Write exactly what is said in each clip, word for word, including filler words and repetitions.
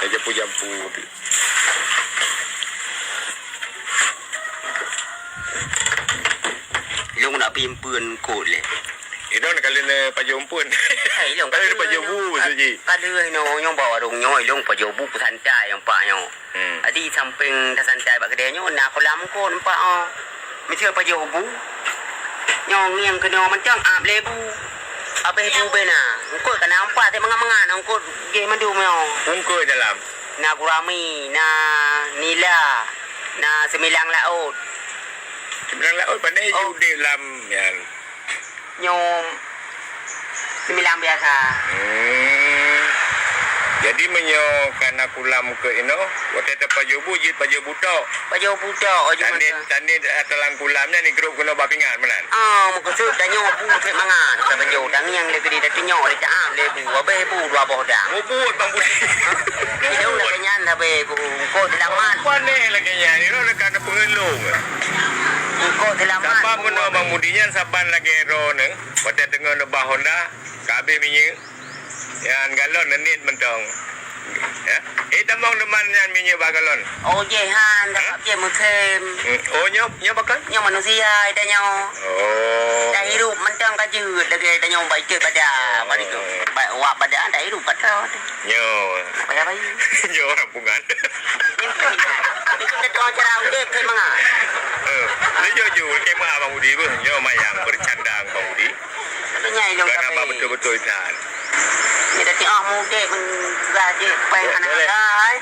Jampu-jampu. Ilôn nak pimpeuen kot lé. Ilôn kali ni pajoh umpeuen. Eh, ilôn kali ni pajoh bu, maksud jih. Kali ni nyong bak warong nyoe, ilôn pajoh bu, santai nyong pak nyoe. Hmm. Jadi sampéng tasantai bak keudè nyoe na kolam kot nampak, oh. Miseu pajoh bu. Nyoe ngieng keunoe mantong ap lé bu. Abéh bu bena. Eungkôt ka na empat, mangat-mangat eungkôt jih mandum nyoe. Eungkôt dalam. Na gurami, na nila, na seumilang laôt. Seumilang laôt pandai. Oh. Udép lam nyan. Nyoe seumilang biasa. Hmm. Jadi meunyoe ka na kulam keu inoe, watèe tapajoh bu jeuet pajoh bu tok. Pajoh bu tok, oh, cuma tandit, tandit atalang kulam nyan igrôp keunoe bak pingan meunan. Ah, meukeusut tanyoe bu cit mangat, tapajoh tangieng lé keudéh, tatunyok lé taam lé bu, abéh bu dua boh dang. Bubut Bang Budi. Ilôn lagèe nyan sabe ku, eungkôt seulamat. Pane lagèe nyan, ilôn ka na peungeulung. Eungkôt seulamat. Sapa meunoe Bang Budi nyan saban lagèe droeneuh, watèe teungoh neubah Honda, ka abéh minyeuk. Nyan galon neunit mantong. Ya. Eh, tamong teuma nyan minyeuk bak galon. Oh, jih han, sabab jih musim. Hmm. Oh, nyoe, nyoe pakon? Nyoe manusia, ita nyoe. Oh. Dah hirup mantong ka jeuet lagèe ita nyoe bak iték badan. Oh. Bak itu, bak wak badan dah hirup patot. Nyoe. Payah bayi. Nyoe orang pungan. Itu dah cara udép keu mangat. Eh, ni jujur, kemah Bang Budi beuh. Nyoe mayang bercanda Bang Budi. Tapi nyai ilôn. Kenapa betul-betul Intan? Nyoe dah tiôh mudé pun gah jih pèng aneuk muda, hai.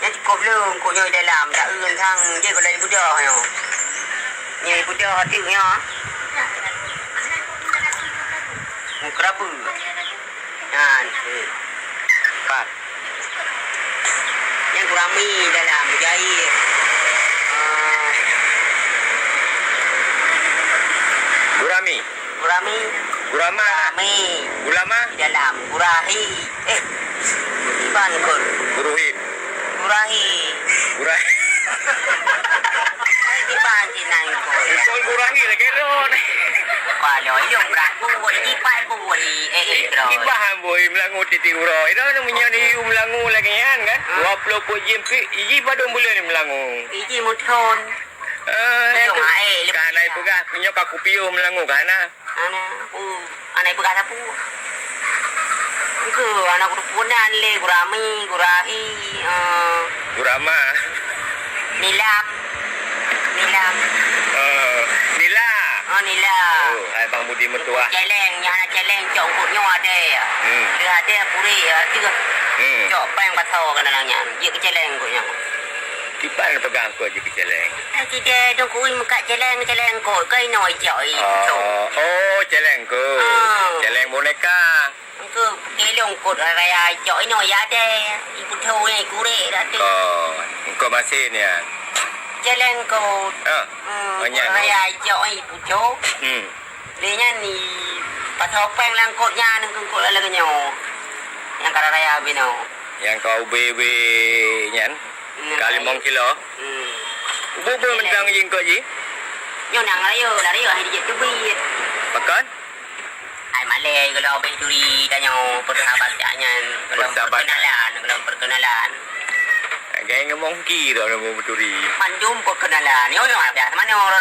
Nyan cukôp lôn, kok nyoe dalam, tak eun sang, jih kalau ibu dah nyoe. Nyoe ibu dah tu nyoe. Mukrabeu. Nyan, eh. Pat. Nyan gurami dalam, mujair. Ah. Gurami. Gurami. Gurama. Gurami. Gulama. Di dalam. Gurahi. Eh. Iban kot. Guruhit. Gurahi. Gurahi. Iban cina ikut. Ikut gurahi lagi ron. Kalau ilung beraku, ipat bui. Eh, eh, terus. Ibahan bui, melangu titi uroe. Ida ni meunyoe ni melangu lagi nyan kan? Hmm. Dua puluh peuet jeuem pih, iji padum buleuen melangu. Iji muthon. Eh, ilung air, ilung ka na ipeugah, meunyoe ka kupiôh melangu ka na. Ana, uh, ana ipeugah sapu. Engke, ana kuteupeu nan lé, gurami, gurahi, eh. Gurama. Nilam. Nilam. Eh, Nila. Oh, Nila. Oh, hai Bang Budi meutuah. Celeng, nyan hana celeng, cok eungkôt nyoe adé. Hmm. Lé adé puri, ya, tiga. Hmm. Cok pèng pasoe keunan nyan. Jeuet keu celeng eungkôt nyoe. Kiban peugah eungkôt jeuet keu celeng. Eh, sideh dong kui meukat celeng, celeng eungkôt. Keu inoe ijak, i, oh, oh, celeng eungkôt. Ah. Celeng boneka. Engkau kelong kot raya cok ino ya deh. Ibu tahu ni kurek dah tu. Oh, engkau masih ni ya. Jalan kot. Ah, hmm, banyak kot raya cok ibu cok. Hmm. Dia nyan ni pasal peng langkot nyan engkau kot lalu kenyo. Yang kara raya bino. Yang kau bebe nyan. Hmm, kali mong kilo. Hmm. Ubu pun mentang jingkot ji. Nyo nang raya, lari hai dijak tubit. Pekan? Hai malèe, kalau abang turi tanyoe, persahabat cak nyan, kalau persahabat perkenalan, kalau perkenalan. Gaya ngemong ki dah nama turi. Mandum perkenalan. Yo, yo, ada. Mana orang